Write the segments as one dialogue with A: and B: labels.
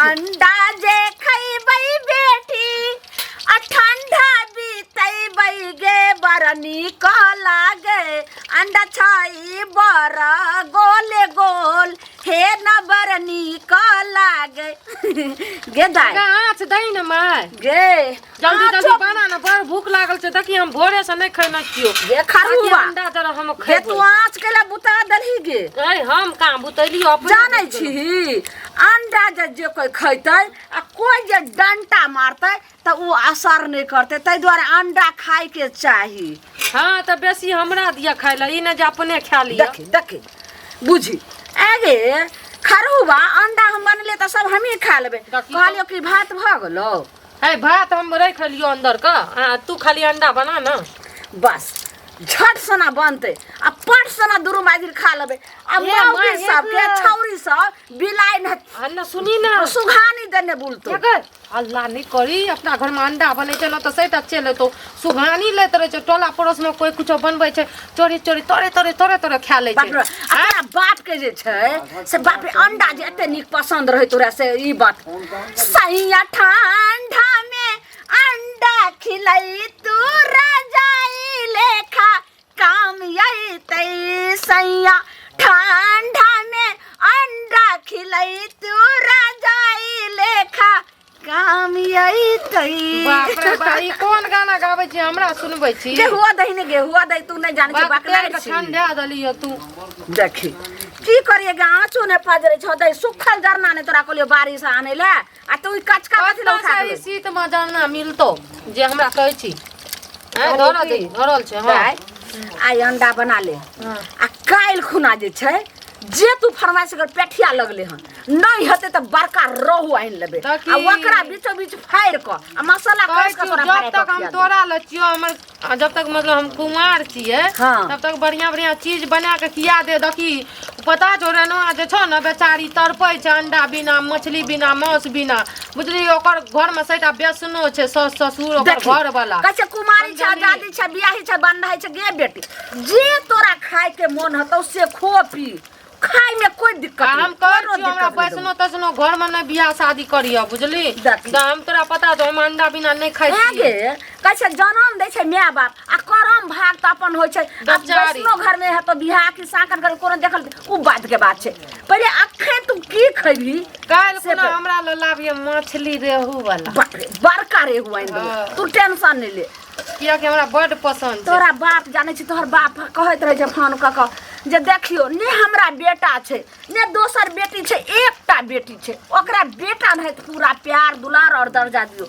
A: अंडा जे खैबै बेटी आ ठंडा बीतैबै गे बड़ नीक लागे अंडा छै बड़ गोल गोल हे न बड़ नीक लागे गे दाइ
B: आँच दही ने माय
A: गे
B: जल्दी जल्दी बना ने बड़ भूख लागल छै देखी हम भोरे से नहि खेने छियो
A: गे खरुआ
B: अंडा जरा हम
A: गे तू आँच के ला बुता देलही गे
B: ए हम कहाँ बुतैलियो
A: अपने जानै छी अंडा जे जे कोई खैतै आ कोई जे डंटा मारतै तऽ ओ असर नहि करतै ताहि दुआरे अंडा खायके चाही।
B: हाँ तऽ बेसी हमरा दिअ खाय लए, ई नहि जे अपने खा लिअ।
A: देखी देखी बुझी आगे खरुआ अंडा हम बनले तऽ सब हमही खा लेबै।
B: देखी।
A: कहलियौ कि भात भऽ गेलौ?
B: है भात हम राखि लियौ अंदर के, आ तू खाली अंडा बना ना।
A: बस झट सना बनतै आ पट सना दुनू माइदिन खा लेबै। आ
B: ए,
A: मौगी
B: माय,
A: सबके
B: एक-
A: छौरी सब बिलाइ न
B: आ न सुनी ना
A: सुघानी देने बोलतो।
B: एकर अल्लाह नहीं करी, अपना घर में अंडा बनै छै न तऽ सैटा चलि एतौ सुघानी लैत रहै छै। टोला पड़ोस में कोई कुछो बनबै छै चोरी चोरी तोरे तोरे तोरे तोरे खा लै छै।
A: बाप रे, आ तोरा बाप के जे छै से बाप रे अंडा जे एते नीक पसंद रहै तोरा से ई बात। सैया ठंडा में अंडा खिलै तू रजाई लेखा काम अयतै। सैया ठंडा में अंडा खिलै तू रजाई लेखा काम अयतै।
B: बाप रे बा, ई कोन गाना गाबै छी हमरा सुनबै छी?
A: गेहुआ दही ने गेहुआ दही तू नहीं जानै छी
B: बाप
A: बकनाइ
B: तेल के
A: छी।
B: ठंडा देलियै तू।
A: देखी की करिए गे, आँचो ने पजरै छौ दही सुखल जरना ने तोरा कहलियो बारिश आनै ले आ तू ई कचका कथी लए उठा
B: कतऽ से
A: के
B: ई शीत में जरना मिलतो जे हमरा कहै छी? हैं,
A: कहलियौ
B: धरल
A: की?
B: छै, धरल छै, हाँ।
A: दाइ, आइ अंडा बना ले आ काल्हि खुना जे छै जे तू फरमाइश कर पेठिया लगले हन नहीं हेतै तऽ बड़का रोहु आनि लेबै
B: तऽ की?
A: आ ओकरा बीचो बीच फाड़ि कऽ आ मसाला
B: कहै
A: कस कऽ
B: छियौ,
A: तोरा
B: जब
A: फाड़ि
B: तक
A: कऽ
B: हम
A: खिया देबै।
B: तोरा लग छियौ हमर, आ जब तक मतलब हम कुमार छियै
A: हाँ।
B: तब तक बढ़िया बढ़िया चीज बना के खिया दे। देखी पता छौ रेनुआ जे छौ ने बेचारी तड़पै छै अंडा बिना मछली बिना मांस बिना, बुझली? ओकर घर में सैटा बेसनो छै सास ससुर ओकर
A: देखी,
B: घर वाला।
A: कहै छै कुमारी छै,
B: समझली?
A: आजादी छै, बियाही छै, बन्धाई छै। गे बेटी जे तोरा खाय के मोन हेतौ से खो पी, खाय में कोई दिक्कत
B: आ
A: नहीं,
B: हम कहै
A: कोनो
B: छियौ हमरा
A: दिक्कत नहीं देबौ।
B: वैष्णो तैष्णो घर में नहि बियाह शादी करिह, बुझली?
A: देखी।
B: तऽ हम तोरा पता छौ हम अंडा बिना नहि खाइ
A: ऐं
B: छियै।
A: गे, कहै छै जनम दै छै माय बाप आ करम भाग तऽ अपन होइ छै। आ
B: बेचारी।
A: वैष्णो घर में हेतौ बियाह कि साकन घर कोनो देखल उ बात के बात छै। पहिले अखन तू की खैबही?
B: काल्हि
A: से
B: खुना
A: पर-
B: हमरा लग लाबिहे मछली रेहू वाला।
A: बाप रे, बड़का रेहू आनि देबौ,
B: हाँ।
A: तू टेंशन नहि ले।
B: कियाकि हमरा बड्ड पसन्द छै।
A: तोरा बाप जानै छी तोहर बाप कहैत रहै छै फोन कऽ कऽ जे देखियौ ने हमरा बेटा छै ने दोसर बेटी छै, एकटा बेटी छै, ओकरा बेटा नहि तऽ पूरा प्यार दुलार और दर्जा दियौ,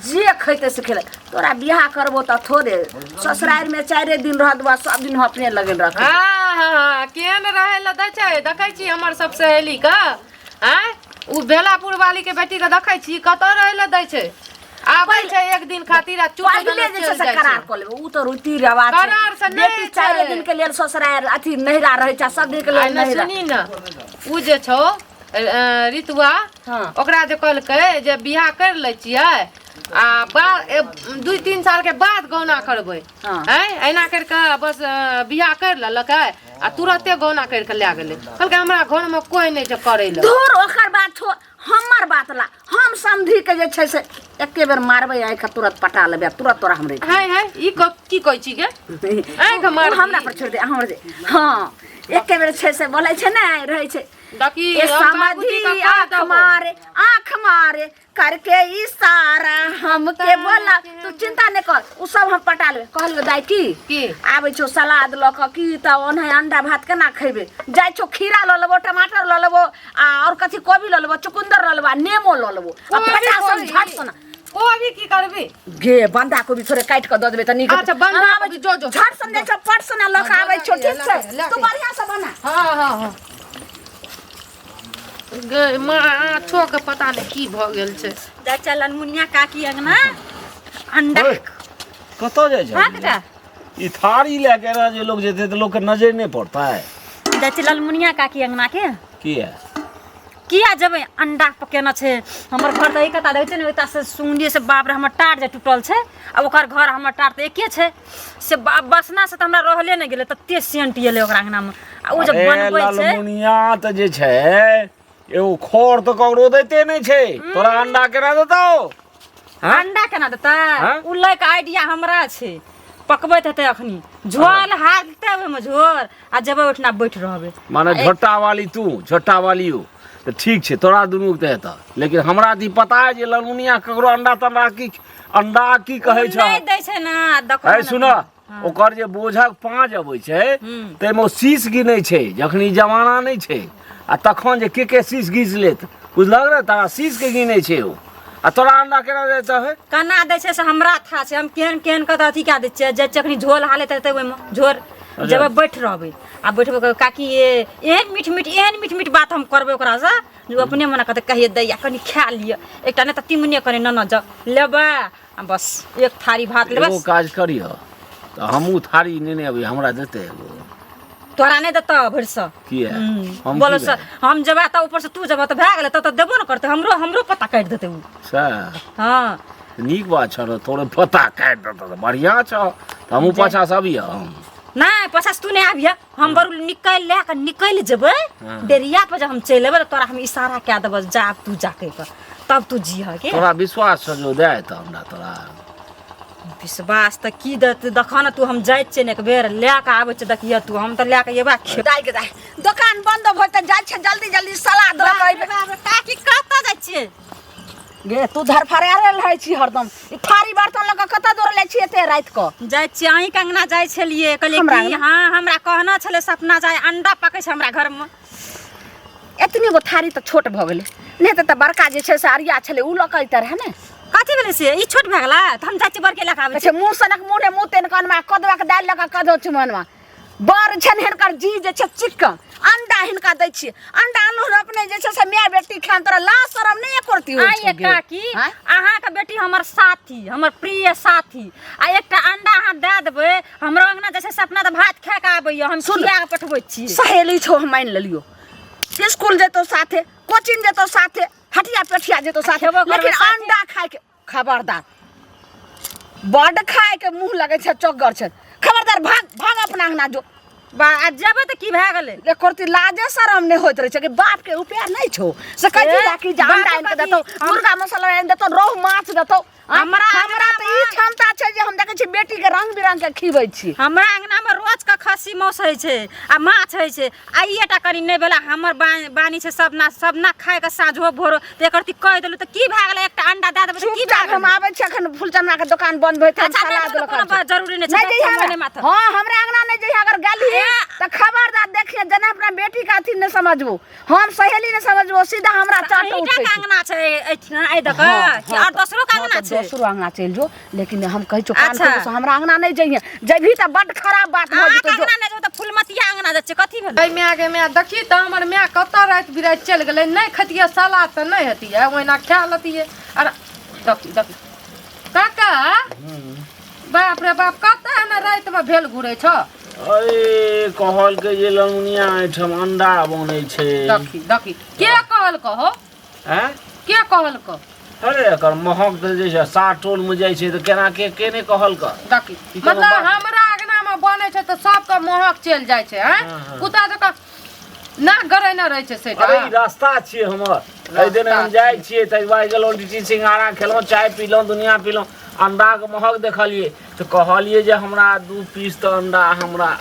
A: जे खैतै से खेलै। तोरा बियाह करबो तऽ थोड़े ससुरारिमे चारिए दिन रहत बा सब दिन हम अपने लगन रखबै।
B: हाँ, हाँ, हाँ, केहन रहै लए दै छै देखै छी हमर सब सहेली के, आँय उ बेलापुर वाली के बेटी के देखै छी कतऽ रहै लए दै छै? आबै छै एक दिन खातिर आ चुप
A: पहिले
B: देने
A: जे छै
B: चलि
A: से
B: जाइ
A: करार
B: छै।
A: कऽ लेबै, उ तऽ रीति रिवाज छै।
B: करार से नहि
A: बेटी चारिए
B: छै।
A: दिन के लेल ससुरारि अथी नैहरा रहै छै आ सब दिन के
B: आ
A: लेल
B: ने
A: नैहरा।
B: सुनी ने उ जे छौ ऋतुआ
A: हाँ।
B: ओकरा जे कहलकै जे बियाह करि लै छियै आ बा 2-3 साल के बाद गौना करबै।
A: हाँ।
B: आँय एना करि कऽ बस बियाह करि लेलकै आ तुरते गौना करि कऽ लए गेलै। कहलकै हमरा घरमे कोइ नहि छै करै लए।
A: धुर ओकर बात छोड़, हमर बात ला हम समधी के जे छै से एके बेर मारबै आँखि तुरंत पटा लेबै आ तुरंत तोरा हम रखि
B: हाय हाय ई की कहै छी गे? आँखि मार
A: ओ हमरा पर छोड़ि दे, हमरा दे। हाँ एके बेर छै से बोलै छै ने रहै छै
B: देखी,
A: ए
B: हम बाबूजी
A: समधी
B: के कह
A: आँख
B: देबो।
A: मारे आँख मारे करके इशारा हमके बोला, तू चिंता नहीं कर उ सब हम पटा लेबै। कहलियौ दाइ की
B: की?
A: आबै छौ सलाद लऽ कऽ की तऽ ओनाहि अंडा भात केना खैबै? जाइ छौ खीरा लऽ लेबो, टमाटर लऽ लेबो आ और कथी कोबी लऽ लेबो, चुकंदर लऽ लेबो आ नेमो लऽ लेबो आ
B: कोबी,
A: फटाफट
B: कोबी।
A: झट सना।
B: कोबी की करबी?
A: गे बंधा कोबी थोड़े काटि कऽ दऽ देबै तऽ नीक हेतै।
B: अच्छा, बन्धा
A: हम आबै
B: कोबी,
A: छी,
B: जो, जो।
A: झट सन जाइ छौ पट सना लऽ कऽ
B: हाँ,
A: आबै छौ,
B: लऽ
A: ठीक छै?
B: के, लऽ
A: तू
B: के।
A: बढ़िआँ से बना।
B: हाँ, हाँ, हाँ। गे माँ आँचो के पता नहि की भऽ गेल छै।
C: जा चलन मुनिया काकी अंगना अंडा।
D: ओए, कतऽ जाइ छै?
C: हाँ काका।
D: ई थारी लए के एना जे लोग जेतै तऽ लोकके नजरि नहि पड़तै?
C: जा चलल मुनिया काकी अंगना के।
D: किया?
C: किया जेबै? अंडा पकेना छै। हमर घर तऽ एक कता रहै छै ने, ओहि से सुनलियै से बाप रे हमर टाट जे टूटल छै आ ओकर घर हमर टाट तऽ एके छै, से बसना से तऽ हमरा रहले नहि गेलै, तते सेंट एलै ओकरा अंगनामे। आ ओ जे
D: अरे
C: बनबै छै
D: ललमुनिया तऽ जे छै एगो खर तऽ ककरो दैते नहि छै तोरा अंडा केना देतौ हाँ?
C: अंडा केना देतै
D: हाँ?
C: उ लैके आइडिया हमरा छै पकबैत हेतै अखनी झोल हारतै ओहिमे झोर आ जेबै ओहिठिना बैठ रहबै
D: माने झोटा वाली तू झोटा वाली ओ तऽ ठीक छै तोरा दुनूके तऽ हेतऽ लेकिन हमरा तऽ ई पता है जे ललमुनिया ककरो अंडा तंडा की अंडा की कहै छै
C: नहि दै छै ने देखो
D: अरे सुन ओकर जे बोझक पाँच अबै छै ताहिमे ओ शीश गिनै छै जखन ई जमाना नहि छै आ तखन जे के के शीश घीच लेत बुझलक ने तारा शीशके गिनै छै ओ आ तोरा अंडा केना देतऽ है
C: केना दै छै से हमरा था छै हम केहन केहन कऽ तऽ अथी कए दै छियै जे जखनी झोल हालैत हेतै ओहिमे झोर जेबै बैठ रहबै आ बैठबै कहबै, काकी ये एहन मीठ मीठ एहन मीठ मीठ बात हम करबै ओकरासँ जे ओ अपने मने कहतै कहिए दैया कनि खा लिअ एकटा नहि तऽ तिमने कनि ननद जाउ लेबै आ बस एक थारी भात लेबै
D: एगो काज करिह तऽ हमहूँ थारी नेने अबै हमरा देतै एगो
C: तोरा नहि देतौ भरिसँ
D: किया हम
C: बोलो
D: की
C: से हम जेबै तऽ ऊपर से तू जेबह तऽ भए गेलै तब तऽ देबो ने करतै हमरो हमरो पता काटि देतै ओ
D: सएह
C: हँ
D: नीक बात छौ तोरे पता काटि देतौ तऽ बढ़िआँ छौ तऽ हमहूँ पाछाँ से अबियह हम
C: नहि पाछाँ से तू नहि आबिह हम बरू निकलि लए कऽ निकलि जेबै डेरिया पर जब हम चलि एबै तऽ तोरा हम इशारा कए देबऽ जा आब तू जा कहि कऽ तब तू जीह के
D: तोरा विश्वास छौ जो दए तऽ हमरा तोरा
C: विश्वास तऽ की देत देखऽ ने तू हम जाइ छियै ने एक बेर लए कऽ आबै छियै देखिह तू हम तऽ लए कऽ एबा खे
A: दाइ के दाइ दोकान बंद भऽ तऽ जाइ छै जल्दी जल्दी सलाद लऽ कऽ अयबै।
C: काकी कतऽ जाइ छियै
A: गे तू धरफड़ायल रहै छी हरदम ई थारी बर्तन लऽ कऽ कतऽ दौड़ले छी एते राति कऽ
C: जाइ छियै अहीँके अङ्गना जाइ छलियै कहलियै
A: हमरा
C: की
A: अङ्गना?
C: हँ हमरा कहना छलै सपना जाय अंडा पकै छै हमरा घरमे
A: एतनी गो थारी तऽ छोट भऽ गेलै नहि तऽ तऽ बड़का जे छै से अरिया छलै ओ लऽ कऽ अइतै रहए ने
C: कथी भेलै से ई छोट भए गेलै तऽ हम जाइ छियै बड़के लए कऽ आबै
A: कहै छै मुँह सनक मुँह रे मुँह तेन कनमा कदुआके दालि लऽ कऽ कदो चुमनमा बड़ छनि हिनकर जी जे छै चिक्कन अंडा हिनका दै छियै अंडा अनलहुँ हन अपने जे छै से माय बेटी खान तोरा लाज शरम नहि एको रत्ती होइ
C: आइ
A: छौ गे।
C: काकी
A: आँय?
C: अहाँके बेटी हमर साथी हमर प्रिय साथी आ एकटा अंडा अहाँ दए देबै हमरो अंगना जे छै से अपना तऽ भात खा कऽ आबैया हम खिया कऽ पठबै छी
A: सहेली छौ हम मानि लेलियो स्कूल जेतौ साथे कोचिंग जेतौ साथे हटिया पेठिया जेतौ साथे
C: खेबो करबै
A: लेकिन
C: साथे।
A: अंडा खायके खबरदार बड खायके मुँह लगै छै चौकगर छै खबरदार भाग भाग अपना अंगना जो
C: बा आ जेबै तऽ की भए गेलै
A: एको रत्ती लाजे शरम नहि होइत रहै छै कि बापके उपाय नहि छौ से कहै
C: ए,
A: छी कि जे अंडा
C: बापो
A: आनि कऽ
C: कथी?
A: देतौ मुर्गा मसाला आनि देतौ रोहु माछ देतौ
C: हमरा
A: हमरा तऽ ई क्षमता छै जे हम देखै छी बेटीके रंग बिरंग के खिबै छी
C: हमरा अंगनामे रोज के खस्सी मांस होइ छै आ माछ होइ छै आ ई एकटा कनि नहि भेलै हमर बानी छै सब ना सब ना खाय के साँझो भोरो तऽ एकर ती कहि देलहुँ तऽ की भए गेलै एकटा अंडा दए देबै तऽ की भए
A: चुपचाप हम
C: गेलै
A: आबै छी अखन फुलचना के दोकान बंद भए हम
C: अच्छा, नहि
A: सलाद
C: देबै तऽ
A: लऽ कऽ
C: कोनो
A: आबै छी।
C: बात जरूरी नहि छै,
A: नहि
C: जाइ छियै
A: जइहे
C: मने माथर।
A: हँ हमरा अंगना नहि जइहे अगर गेली
C: ए।
A: तऽ खबरदार देखिए जेना अपना बेटी के अथी नहि समझबो हम सहेली नहि समझबो सीधा हमरा चाट
C: अहींटा
A: उठै
C: के
A: छै
C: अंगना छै एहिठिना एहि दऽ कऽ
A: हाँ,
C: कि
A: हाँ,
C: आओर दोसरो के
A: हाँ,
C: अंगना
A: तऽ
C: छै
A: दोसरो अंगना चलि जो लेकिन हम कहै छियौ कान
C: अच्छा।
A: खोलि से हमरा अंगना नहि जइहे जइबही तऽ बड्ड खराब बात भऽ
C: अहाँके
A: जेतौ जो
C: अंगना नहि जेबै तऽ फुलमतिया अंगना जाइ छियै कथी भेलै
B: अइ माय गे माय देखी तऽ हमर माय कतऽ राति बिराति चलि गेलै नहि खैतियै सलाद तऽ नहि हेतियै ओहिना खा लेतियै आर देखी देखी काका बाप रे बाप कतऽ एना रातिमे भेल घुरै छौ
D: अरे कहलकै जे ललमुनिया एहिठाम अंडा बनै छै
B: देखी देखी के कहल कहो
D: हैं
B: के कहल कहो
D: अरे एकर महक तऽ जे छै सात टोलमे जाइ छै तऽ केना के के नहि कहलक
B: देखी
D: ई कोनो
B: मतलब
D: बात?
B: हमरा अंगनामे बनै छै तऽ सबके महक चलि जाइ छै हैं
D: हाँ, हाँ।
B: कुत्ता जकाँ नाक गरैने रहै छै से
D: अरे ई रास्ता छियै हमर एहि दिन हम जाइ छियै ताहि बाद गेलहुँ लिट्टी सिंघाड़ा खेलहुँ चाय पीलहुँ दुनिया पीलहुँ अंडाके महक देखलियै तऽ कहलियै जे हमरा दू पीस तऽ अंडा हमरा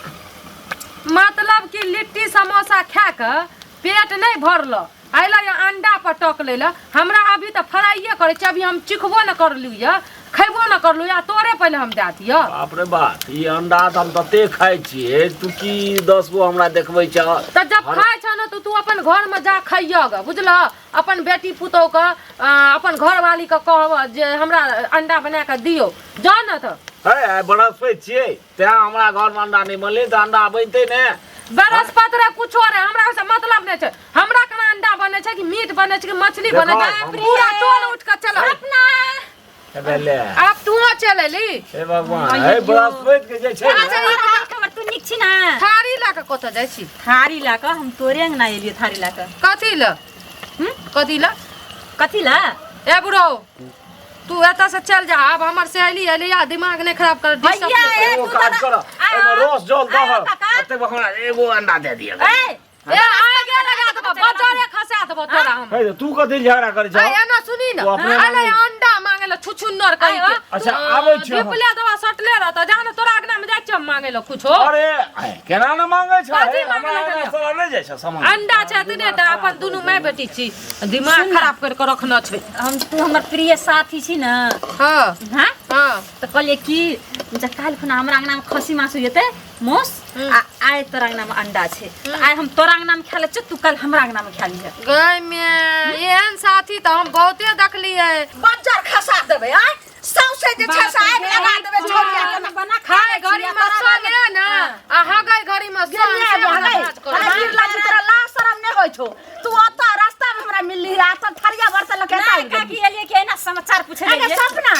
B: मतलब कि लिट्टी समोसा खा कऽ पेट नहि भरल अयला या अंडा पर टक लै लए हमरा अभी तऽ फ्राइए करै छै अभी हम चिखबो नहि करलू यऽ खयबो नहि करलू यऽ तोरे पहिले हम दए दिअ
D: बाप रे बाप ई अंडा तऽ हम तते खाइ छियै तू की 10 गो हमरा देखबै छह
B: तऽ जब खाइ छह ने तऽ तू अपन घरमे जा खइअ गऽ बुझलह अपन बेटी पुतोहके अपन घरवालीके कहब जे हमरा अंडा बना कऽ दियौ जा ने तऽ
D: है आइ बृहस्पति छियै तेँ हमरा घरमे अंडा नहि बनलै तऽ अंडा बनतै ने
B: बृहस्पति रे कुछो रे हमरा ओहिसँ मतलब नहि छै हमरा केना अंडा बनै छै कि मीट बनै छै कि मछली बनै छै
D: देखो, हम-
B: पूरा टोल उठ कऽ चल
C: अपना
D: हे ले
B: आब तूहो चल एली
D: हे भगवान हे बृहस्पति के जे छै ने
C: अच्छा, ई बात खबर तू नीक छी ना
B: थारी लए कऽ कतऽ जाइ छी
C: थारी लए कऽ हम तोरे अंगना एलियो थारी लए कऽ
B: कथी लए कथी लए
C: कथी लए
B: ए बुढ़ो तू एतऽ से चल जा आब हमर सहेली एली आ दिमाग नहि खराब कर डिस्टर्ब
C: भैया,
B: नहि कर।
C: ए,
D: एगो
C: तू
D: काज
C: तऽ-
D: कर
C: आयो,
D: एहिमे रस जल दह
C: आयो, काका।
D: एते हमरा एगो अंडा दे दिअ
C: ए
B: ए आगे लगा देबो बजरे खसा देबो तोरा हम।
D: हे, तू कथी झगड़ा करै छौ?
B: आ एना सुनी न,
D: तू अपने
B: अले
D: मांगे।
B: अंडा मांगे ला छुछुन्नर कहि के।
D: अच्छा, आबै छियौ हम।
B: धिपले दवा सटले रहत, जा ने तोरा अगना में जाइ छियौ हम मांगे ला कुछो।
D: अरे आय, केना ने मांगे छ?
B: कथी
D: हे,
B: मांगे
D: हमरा
B: ला
D: अंगना
B: गेलियौ?
D: साला नहि जाइ छ सामान।
B: अंडा छै एतने टा, अपन दुनू माय बेटी छी, दिमाग खराब कर के रखने छै।
C: हम तू हमर प्रिय साथी छी ने।
B: हाँ।
C: हाँ।
B: हाँ।
C: तऽ कहलियै कि जे काल्हि खुना हमरा अंगना में खस्सी मासु जेतै मौस, आ आइ तोरा अंगना में अंडा छै, तऽ आइ हम तोरा अंगना में खा लै छियौ, तू काल्हि हमरा अंगना में खा लिहे।
B: गय में एहन साथी तऽ हम बहुते देखलियै।
A: बज्जर खसा देबै आय सौंसे जे छै से आगि लगा देबै छोड़िया के।
C: बना
B: खाए घड़ी में संगे ने आ हगै घड़ी में संग, से वाला काज करै।
A: तोरा लाज शरम नहि होइ छौ? तू ओतऽ रास्ता में हमरा मिलली रहा तऽ थरिया बर्तन लऽ के एतऽ
C: नहि
A: आबि गेली।
C: काकी, एलियै कि एना समाचार पूछे
A: अगे
C: एलियै।
A: सपना,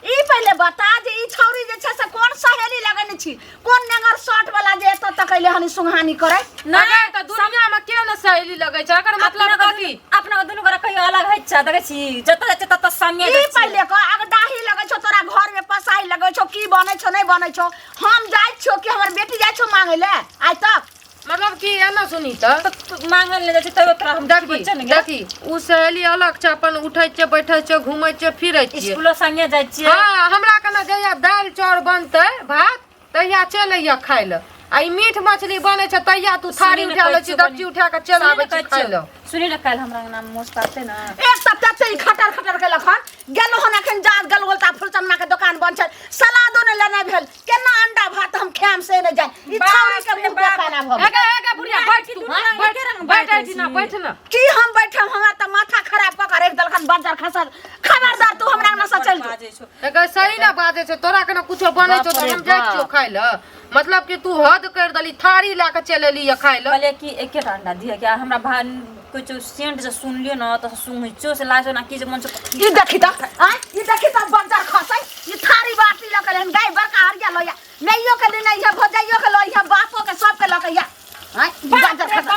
A: ई पहिले बता जे ई छौरी जे छै से कोन सहेली लगेने छी, कोन नेंगर शर्ट वाला जे एतऽ तक अइले हनी सुंघानी करे?
B: नहि तऽ दुनिया में के ने सहेली लगै छै? एकर मतलब
C: अपना
B: कथी?
C: अपना दुनू गोरा कहियो अलग होइत छै? देखै छी जतऽ जाइ छै ततऽ संगे
A: ई
C: जाइ छियै।
A: पहिले कह, अगर दाही लगै छौ तोरा घर में, पसाही लगै छौ, की बनै छौ नहि बनै छौ, हम जाइ छियौ कि हमर बेटी जाइ छौ मांगै ले आइ तक?
B: मतलब कि एना सुनी तऽ
C: तऽ तू मांगल नहि जाइ छै तैयो तोरा हम
B: देखी
C: देखबै ने गे।
B: देखी, उ सहेली अलग छै, अपन उठै छै, बैठै छै, घूमै छै, फिरै छियै।
C: स्कूलो संगे जाइ छियै।
B: हाँ, हमरा कना जहिया दालि चाउर बनतै भात तहिया चलि अइहे खाइ लए, आ ई मीट मछली बनै छै तहिया तू थारी
C: सुनी ने
B: उठा लै
C: कहै
B: छी,
C: छियौ
B: दक्षी उठा कऽ चलि
C: सुनी ने
B: आबै छी
C: कहै
B: खाइ
C: छियौ।
B: लए।
C: सुनी ने, काल्हि हमरा अंगना मे मोस पारतै ने।
A: एक तऽ तते ई खटर खटर केलक हन, गेलहुँ हन एखन जा गेलहुँ ता फुलचनमा के दोकान बंद छै, सलादो नहि लेनाइ भेल, केना अंडा भात हम खायम से नहि जानि। ई छौरी के मुंह देखाना भऽ गेल।
B: एगे एगे बुढ़िया, बैठ तू, बैठ बैठ एहिठिना बैठ ने।
A: की हम बैठब? हमरा तऽ माथा खराब कऽ के राखि देलखन बज्जर खसल। खबरदार, तू हमरा अंगना से चलि जो।
B: एगे सही ने बाजै छै, तोरा केना कुछो बनै छौ तऽ हम जाइ छियौ खाइ लए। मतलब कि तू हद करि देली, थारी लए कऽ चलि एली खाइ लए।
C: कहलियै कि एकेटा अंडा दिअ कि हमरा भा कुछ सेंट जे सुनलियो ने तऽ सुंघै से लागै ना कि जे मन से।
A: ई देखी तऽ आँय, ई देखी तऽ बज्जर खसै, ई थारी बाटी लऽ के एहन गाय बड़का हरिया लऽ या, नैयो के लेने है, भौजाइयो के लऽ है, बापो के, सबके लऽ के या। आँय, ई बज्जर खसै,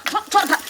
A: छोड़ छोड़ छोड़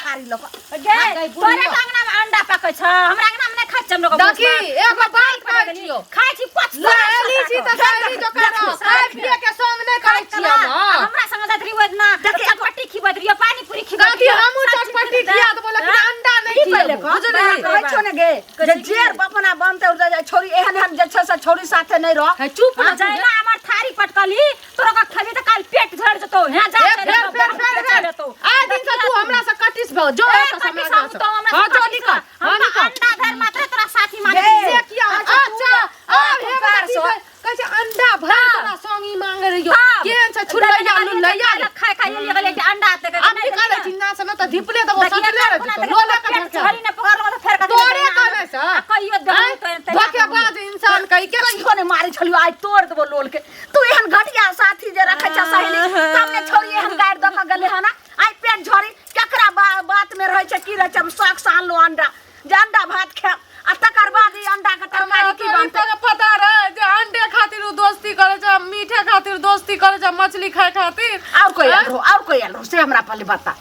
A: थारी लऽ के।
C: गे, तोरे अंगना में अंडा पकै छ, हमरा अंगना में नहि खाइ छै हम लोग।
B: देखी, एगो बात कहै छियौ।
C: खाइ छी पच
B: सहेली छी तऽ सहेली जकाँ रह, खाय पिए के संग नहि करै छियै हम।
C: हमरा संग जाइत रही ओहिना चटपटी खिबैत रहियो, पानी पूरी खिबैत
B: काकी
C: रहियो।
B: हमहूँ चटपटी खिया देबो लेकिन अंडा नहि
A: की पहिले
B: खिएबो,
A: कह,
B: बुझलिही?
A: कहै छौ ने गे जे जेर अपना बनतै उड़ जाइ छौरी, एहन एहन जे छै से छौरी साथे नहि रह।
B: हे, चुप ना।
C: जहिना हमर थारी पटकली तोरा के खेबी तऽ काल्हि पेट झड़ि जेतौ। हे जा,
B: ए,
C: चलि
B: फेर
C: जेतौ,
B: फेर फेर
C: पेट
B: फेर
C: झड़ि जेतौ।
B: आइ दिन से तू हमरा से कटिस भऽ जो।
C: ए,
B: एतऽ से
C: कटिस
B: हमरा
C: हम तो हमरा से
B: हाँ, जो
C: कटिस
B: निकल।
C: हम
B: हाँ,
C: तऽ
B: निकल।
C: अंडा धरि मात्र तोरा साथी मानै
A: गे।
C: छियै।
B: से किया?
A: अच्छा, तू
B: अच्छा, आब हे
A: तू
B: बता, की
A: कार
B: कहै छै अंडा भरि तोरा संगी मांगे रहियो,
C: तब।
B: केहन छै छुलैया लुलैया।
C: खाय खाय एलियै, कहलियै कि अंडा आते
B: आब निकालै छी ना से न तऽ धिपले देबो, सटले रह जेतौ लोले के धरके।
C: झड़ी ने पकड़लो तऽ फेर कथी
B: तोरे कहने से
C: आ कहियो देबो तऽ
B: धोखेबाज इंसान कहि के।
A: कहियो ने मारै छलियो, आइ तोड़ देबो लोल के। तू एहन घटिया साथी जे रखै छ सहेली, तब ने छौरी एहन गारि दऽ कऽ गेलै हन। आइ पेट झड़ी केकरा बात में रहै छै, की रहै छै? हम शौक से आनलहुँ अंडा जे अंडा भात खायब, आ तकर बाद ई अंडा के तरकारी की बनतै?
B: तोरा पता रहे जे अंडे खातिर उ दोस्ती करे छै, मीठे खातिर दोस्ती करे छै, मछली खाए खातिर।
A: और कोई आयल रहो? और कोई आयल रहो से हमरा पहले बता।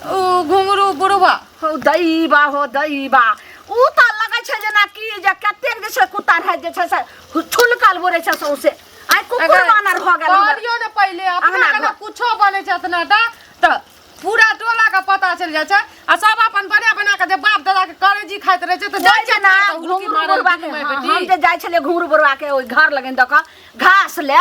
B: उ घुंघरू बुढ़वा।
A: हो दैबा, हो दैबा, उ तऽ लगै छै जेना कि जे कतेक जे छै कुत्ता रहै जे छै से छुलकल बोलै छै सौंसे, आइ कुकुर बानर भऽ गेल हमर।
B: कहलियौ ने पहिले अपना
A: अंगना
B: केना
A: घर।
B: कुछो बनै छै एतना टा तऽ पूरा टोला के पता चलि जाइ छै, आ सब अपन बना बना के जे बाप दादा के करेजी खाइत रहै छै तऽ जाइ छै
A: ना
B: ना हुलकी
A: घुंघरू
B: मारल
A: बुढ़वा के।
B: माय
A: हाँ,
B: बेटी।
A: हम जे जाइ छलियै घुंघरू बुढ़वा के ओहि घर लगन दऽ कऽ घास ले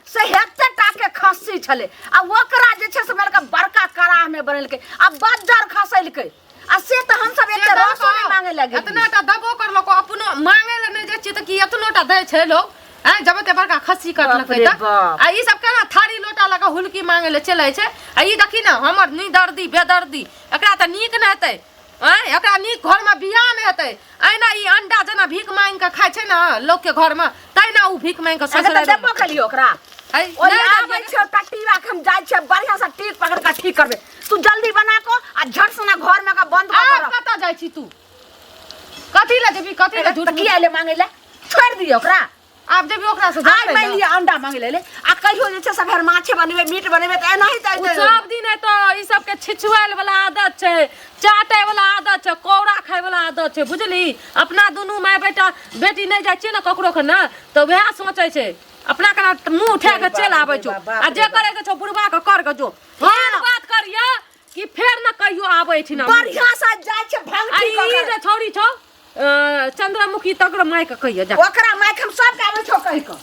A: से हेते टा के खस्सी छलै, आ ओकरा जे छै से बड़का बड़का कड़ाह में बनेलकै आ बज्जर खसेलकै, आ से तऽ हमसब
B: से
A: एते
B: दबो
A: रसो नहि मांगे लगे।
B: एतना टा दबो करलको, अपनो मांगे ले नहि जाइ छियै तऽ की एतनो टा दै छै लोग? आँय, जब एते बड़का खस्सी कटलकै
A: बाप रे
B: तऽ
A: बाप।
B: आ ई सब केना थारी लोटा लऽ कऽ हुलकी मांगे ले चलै छै? आ ई देखी ने हमर निदर्दी बेदर्दी, एकरा तऽ नीक नहि हेतै। आँय, एकरा नीक घरमे बियाह नहि हेतै। एहिना ई अंडा जेना भीख मांगि कऽ खाइ छै ने लोकके घरमे, तहिना ओ भीख मांगि कऽ
A: अच्छा तऽ
B: ससुरारि
A: देबो केलियै ओकरा?
B: है,
A: ओहि
B: नहि
A: आबै
B: देलियै।
A: छै टट्टीवा के, हम जाइ छियै बढ़िआँ से टीक पकड़ कऽ ठीक करबै। तू जल्दी बना कऽ आ झट सना घर में कऽ बंद कऽ
B: आब
A: के रख।
B: कतऽ जाइ छी तू? कथी लए जेबही? कथी लए झूठ
A: तऽ किया एलै मांगै लए? छोड़ि दियौ ओकरा।
B: आब जेबही ओकरा से
A: आइ
B: झगड़ै
A: मानि
B: लए?
A: लिअ अंडा मांगै लए एलै, आ कहियो जे छै से फेर माछे बनेबै, मीट बनेबै तऽ एनाही तऽ
B: ओ
A: एतै।
B: सब दिन एतऽ ई सबके छिछुआयल वाला आदत छै, चाटे वाला आदत छै, कौड़ा खाय वाला आदत छै, बुझली? अपना दुनू माय बेटा बेटी नहि जाइ छियै ने ककरो के ने तऽ वएह सोचै छै, अपना केना मुँह उठा के चलि आबै छौ। आ जे करे के छौ बुढ़बा के कर के जो। एहन बात करिया कि फेर न कहियो आबै एहिठिना।
A: बढ़िया से जाइ छै
B: आ
A: भंगठी
B: ई
A: कऽ
B: जे
A: के।
B: छौरी छौ, चंद्रमुखी, तकर माय के कहियो जा।
A: ओकरा माइक हम सबके आबै छौ कहि कऽ।